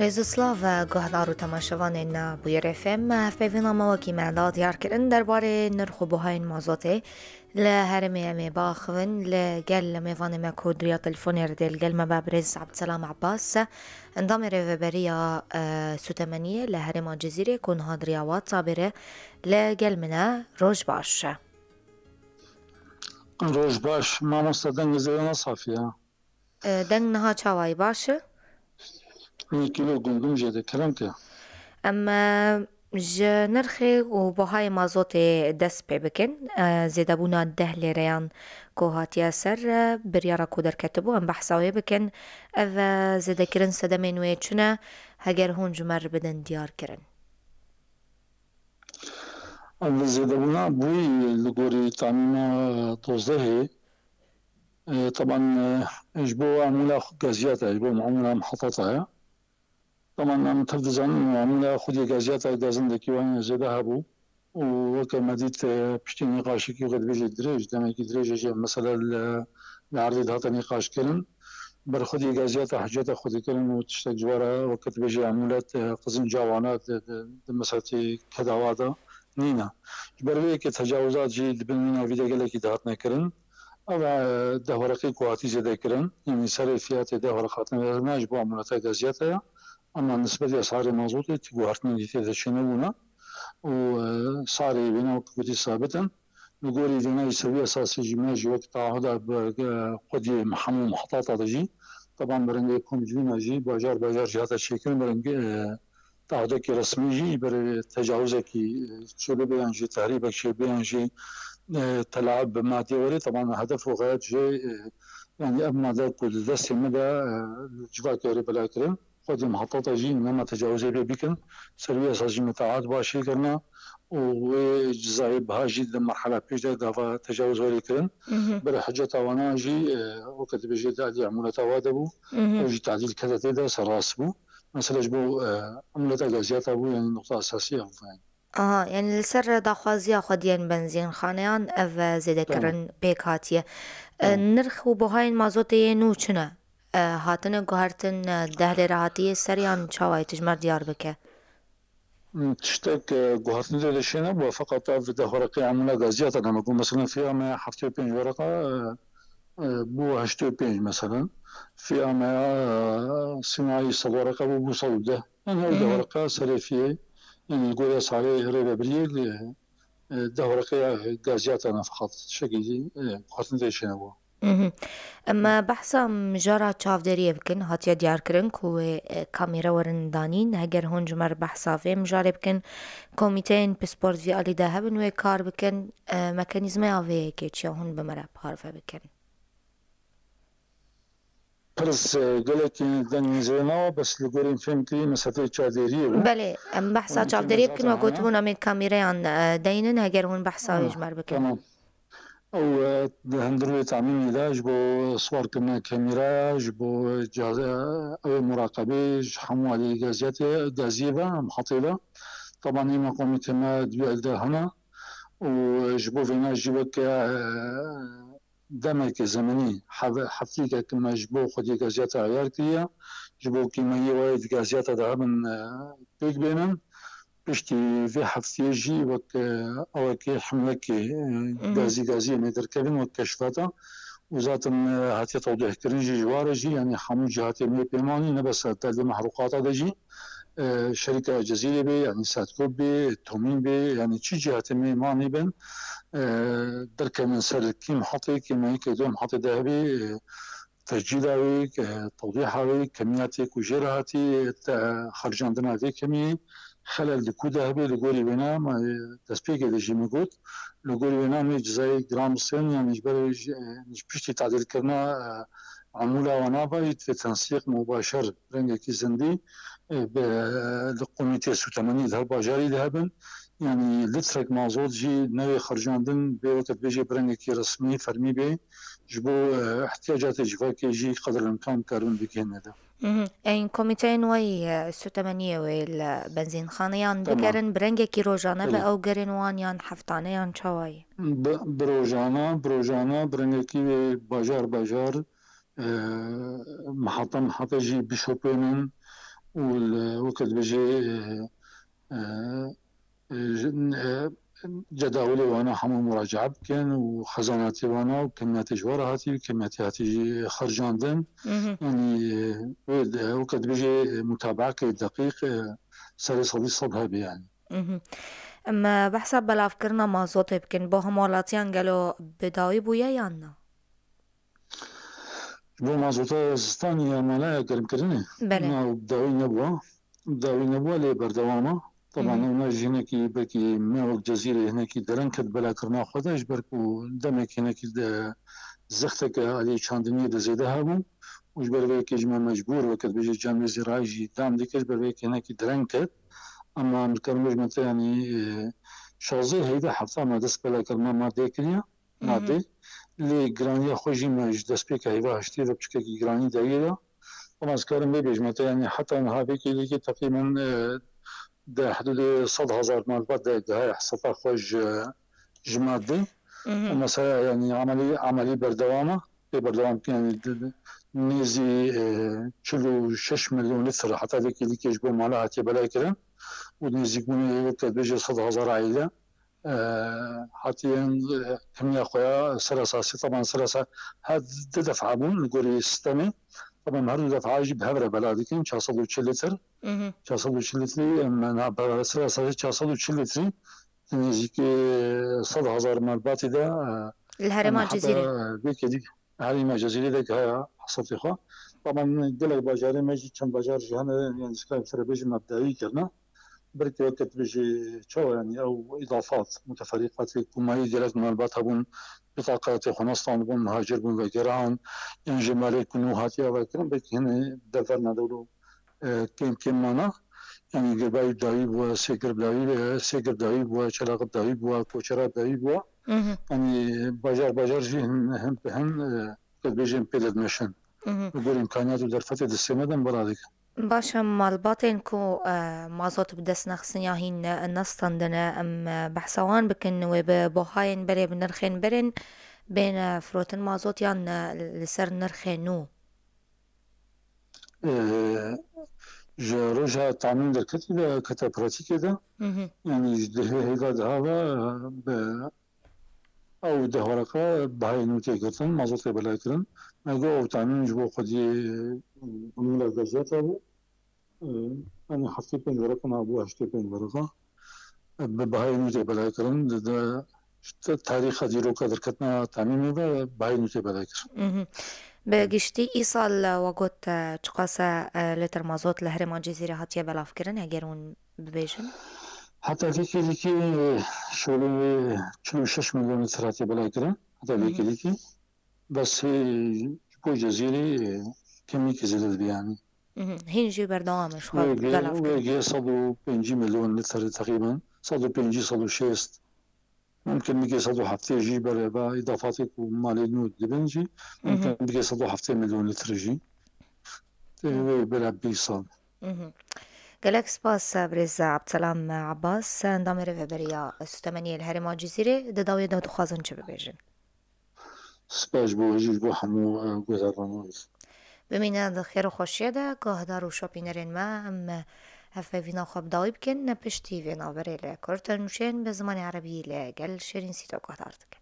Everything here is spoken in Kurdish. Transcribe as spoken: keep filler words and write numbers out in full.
Rêz û silav, guhdar û temaşevanên Bûyer F M. Hevpeyvîna me wekî me da diyar kirin derbarê nirx û buhayên mazotê li herêmê em ê biaxivin. Li gel mêvanê me ku di riya telefonê re tê li gel me be birêz Ebdselam Ebbas, endamê Rêveberiya, e, Sûtemeniyê li herêma Cizîrê ku niha di riya WhatsAppê re li gel min e. Roj baş. Roj baş. Mamoste, dengê zêde ne safî ya. E, deng niha çawa ye, baş e? Nî kîlo gundum jê de kerem ke. Em, e, ji nirxê û buhayê mazotê dest pê bikin. E, zêdebûna deh lêreyan ku hatiye ser, e, biryara ku derketibû, em behsa wê bikin. Ev, e, zêdekirin sedemên wê çi ne? Heger hûn ji me re bidin diyar kirin. Ev zêdebûna bûyî li gorî tamîma dozdehê, e, teban, e, ji bo emûla xwe gaziyata, ji bo emûla mihetata ye. Teban em tev dizanin emûla xwedî gaziyata gazindekî wan zêde hebû û weke me dît, e, piştî nîqaşekî weke dibêjî dirêj, demekî dirêj e jî mesela li, li erdê dihate nîqaşkirin. Ber xwedî gaziyata hiceta xwe dikirin û tiştek ji wa re weke dibêje emûlet, e, qizinca wana di, di, di misetê kedawa de nîne. Ji ber vê yekê tecawizat jî di bin wî navî de gelekî dihatine kirin. Ev, e, deh wereqê ku hatî zêde kirin, yanî serê fiyatê deh wereq hatine ne ji bo emûleta gaziyata ye. Ama nisbet ya sarê mazotê ti guhertinên dîtê de çênebûne û, e, sarê wêna wek gotî sabit in. Li gorî vêna jî ser wî esasî jî me jî wek tahuda bi, e, xwediyê hemû mihetata de jî, teban bi rengê komcivîna jî bajar bajar jî hate çêkirin, bi rengê, e, tahudekî resmî jî, ber tecawizekî, e, çêbibe yan jî tehrîbek çêbibe yan jî, e, telaib bi madê werê, teban hedef û xeyet jê, e, yanî ev made ku li destê me de, e, civakê werê belakirin. Xwedî mihetata jî nema tecawizê bê bikin. Ser wî esas jî me tahat başê kirina û wê cizayê biha jî di merhela pêş de gava tecawiz werê kirin. Mhm. Ber hiceta wana jî, e, weke dibêje di alî emûleta wa de bû. Mhm. Ew jî tadîl kete tê de ser rast bû. Mesela ji bo, e, emûleta gaziyata bû, yanî nuqta esasî ev bû, yanî. Aha, yanî li ser daxwaziya xwediyên benzînxaneyan ev, e, zêdekirin Tamam. pêk hatiye. E, Tamam. nirx û buhayên mazotê yê nû çi ne? E, hatine guhertin, e, deh lêre hatiye ser yan çawa ye, tu ji me re diyar bike? Tiştek, e, guhertin tê de çê nebû, feqet ev deh wereqê emûla gaziyata ne me got. Mesela fiya me heftê û pênc wereqa, e, e, bû heştê û pênc mesela. Fiya me ya, e, sînayî sed wereqa bû, bû sed û deh. Yanî ew deh Mhm. wereqa serê fiyê, yanî li gorî sarê rêvebiriyê, e, e, deh wereqeya gaziyata ne feqet. Tiştekî, e, guhertin tê çê nebû. Mhm. Em behsa mijara çavdêriyê bikin. Hatiye diyarkirin ku wê, e, kamîre werin danîn. Heger hûn ji me re behsa vê mijarê bikin, komîteyên pispor di vî alî de hebin wê kar bikin. E, mekanîzmeya vê yekê çi ye, hûn bi me re parve bikin. Pirs, e, gelekî deng nizênawa, bes li gorî fêm kirî mesafeyê çavdêriyê bû. Belê, em behsa Hûn çavdêriyê bikin, we zaten hene. gotibûn em ê kamîreyan, e, deynin, heger hûn behsa wê Ha, ji me re bikin. Tamam. Ew, e, di hundir wê tamîmê de ji bo siwarkirina kamîraya, ji bo cihazê, ew ê muraqebê, ji hemû aliyê gaziyatê, gaziyê ve, em hatê ve. Teban êma komîtê me di wî alî de hene û ji bo vêna jî weke, e, demeke zemenî, hev-, hefteyeke me ji bo xwediyê gaziyata eyar kiriye, ji bo kîmeyiyê wayê di gaziyata de hebin, e, pêk bênin. Piştî vê hefteyê jî wek, e, awekê hemlekê, e, Mhm. gazî gaziyê me derkevin wek keşfata. Û zaten, e, hatiye tewdihkirin jî ji wa re jî, yanî hemû cihatê me pêmanî, ne bes telê mehrûqata de jî, e, şerîka Cezîrê bê, yanî Sadkop bê, Tomîn bê, yanî çi cihatê me manî bin, e, derkevin ser kî mihetê, kî meyikê dê mihetê de hebê, e, tescîla wê, e, tewdîha wê, kemiyatê ku jê re hatî, te-, xercandina vê kemiyê, xelel di ku de hebê, li gorî wêna me, e, destpêkê de jî me got, li gorî wêna me cizayê giran bistên, yanî ji ber wê jî, e, ji piştî tadîlkirina, e, emûla wana ve, yî divê tensîq mubaşer rengekî zindî, e, bi, li komîtê sûtemenî di her bajarî de hebin. Yanî litrek mazot jî newê xercandin bê weke dibêjê bi rengekî resmî, fermî bê. Ji bo, e, ihtiyacatê civakê jî qedr imkan karibin bigihîne de. Mhm. Ên komîteyên we yê, e, sutemeniyê wê li benzînxaneyan Tamam. bigerin, bi rengekî rojane be Belê. ew gerên wan yan heftane yan çawa ye? Bi, bi rojane, bi rojane, bi rengekî wê bajar bajar, e, mihata mihata jî bişopênin û li, weke dibêjê, e, e, e, ji, e, cedawilê wana hemû muracae bikin û xezanatê wana û kemiyatê ji we re hatî û kemiyatê hatî jî xercandin. Mhm. Yanî, e, wê de, weke dibêjê, e, mutabaeke deqîq, e, serê sedî sed hebe yanî. Mhm. Em, e, behsa belavkirina mazotê bikin. Bo hemwelatiyan gelo bi dawî bûye yan na? Ji bo mazota zistanê ya mala ya germkirinê. Belê. Na, bi dawî nebûwa. Bi dawî nebûwa, lê berdewam e. Teban, Hı hı. Ona jî hinekî belkî me wek Cezîrê hinekî dereng ket belakirina xwe de, ji ber ku demek hinekî de zexteke alî çandiniyê de zêde hebû û ji ber vê yekê jî me mecbûr weke dibêje cem wê zîrayî jî dam dike, ji ber vê yekê hinekî dereng ket. Ama em dikarin bêjin te, yanî, e, şazdeh heyde hefta me dest belakirina madeyê kiriye. Hı hı. Madê. Lê giraniya xwe jî me ji destpêka heyva heştê ve piçekekî giranî daye ya. Ama ez karim vê bêjim te, yanî heta niha vê kêlîkê teqrîben, e, di hidûdê sed hezar malbat de gihaye hesata xwe ji, ji madê. Hı hı. Û mesela, yanî, emelî, emelî berdewam e. Pê berdewam dikin, yanî, di, di, nêzî, e, çil û şeş milyon litre heta vê kêlîkê ji bo mala hatiye belaykirin. Û nêzîkbûnê weke dibêje sed hezar aîle. E, hatiye, e, kimiya xwe ya sera sasî, teban sera sa-, her du defa bûn li gorî sistemê. Teban her du defa jî bi hev re bela dikin, çar sed û çil litir. Mhm. Çar sed û çil litrî, em, na, be-, sera sasî çar sed û çil litrî, nêzîkî sed hezar malbatî de, e, Li herêma em, heta Cizîrê. vê kedî, herêma Cizîrê de haya hesatê xwe. Teban gelek bajarê me jî, çend bajar jî hene, yanî, ji karê bêjim, me bi dawî kirine. Belkî weke tu bêjî çawa, yanî ew îdafat, muteferîqatê ku mayî gelek malbat hebûn, bitaqetê xwe nestandibûn, muhacir bûn, vegeran, yan jî malê ku nû hatiye vekirin, belkî hinê deverna dewlo, e, kêm kêm mana. Yanî girbayî dawî bûye, sê girb dawî, e, sê girb dawî bûye, çelaq dawî bûye, koçera dawî bûye. Mhm. Yanî bajar bajar jî hin, hin, hin, e, tu bêjin pê de dimeşin. Mhm. Li gor îmkaniyat û derfetê destê me de em bela dikin. Baş e, malbatên ku, e, mazot bi dest nexistin ya hîn ne, nestandine, em, e, behsa wan bikin, wê bi buhayên berê, bi nirxên berên bên, e, firotin mazot yan, e, li ser nirxê nû? E, ji roja tamîn derketî de kete pratîkê de, Hı hı. yanî ji dehê heyva diha ve, e, bi Ew deh wereqa bihayê nû tê girtin, mazot tê belaykirin. Me got ew tanîn ji bo xwediyê mila gazeta bû. Yanî heftê pênc wereqa, na bû heştê pênc wereqa. Bi bihayê nû tê belaykirin. Di, di, işte tarîxa dîroka derketina tanînê ve bihayê nû tê belaykirin. Mhm. Bi giştî îsal, e, we got, e, çiqas e, e, lîtir mazot li herêma Cizîrê hatiye belavkirin, eger hûn bibêjin? Heta vê kêlîkê, e, şolê çil û şeş milyon lîtir hatiye belaykirin. Heta vê Hı hı. kêlîkê. Bes, e, ji bo Cezîrê, e, kemîkî zêde dibe yanî. Mhm. Hîn jî berdewam e ji xwe Wê giye, belavkirin. wê giye sed û pêncî milyon lîtir teqrîben. Sed û pêncî, sed û şêst. Mumkin bike sed û heftê jî berê ve îdafatê ku malê nû dibin jî, Hı hı. mumkin bike sed û heftê milyon lître jî. Tê Hı. wê bela bî sal. Mhm. Gelek spas, birêz Abdselam Abbas, endamê Rêveberiya Sutemeniyê li herêma Cizîrê, di dawiyê de dixwazin çi bibêjin? Spas ji bo we jî, ji bo hemû, e, guhdarvan we jî. Bimîne di xêr û xweşiyê de, guhdar û şopînerên me, em hevpeyvîna xwe bi dawî bikin, piştî vê navberê li Kurtnûşên bi zimanê erebî li gel Şêrîn Sîto guhdar dikin.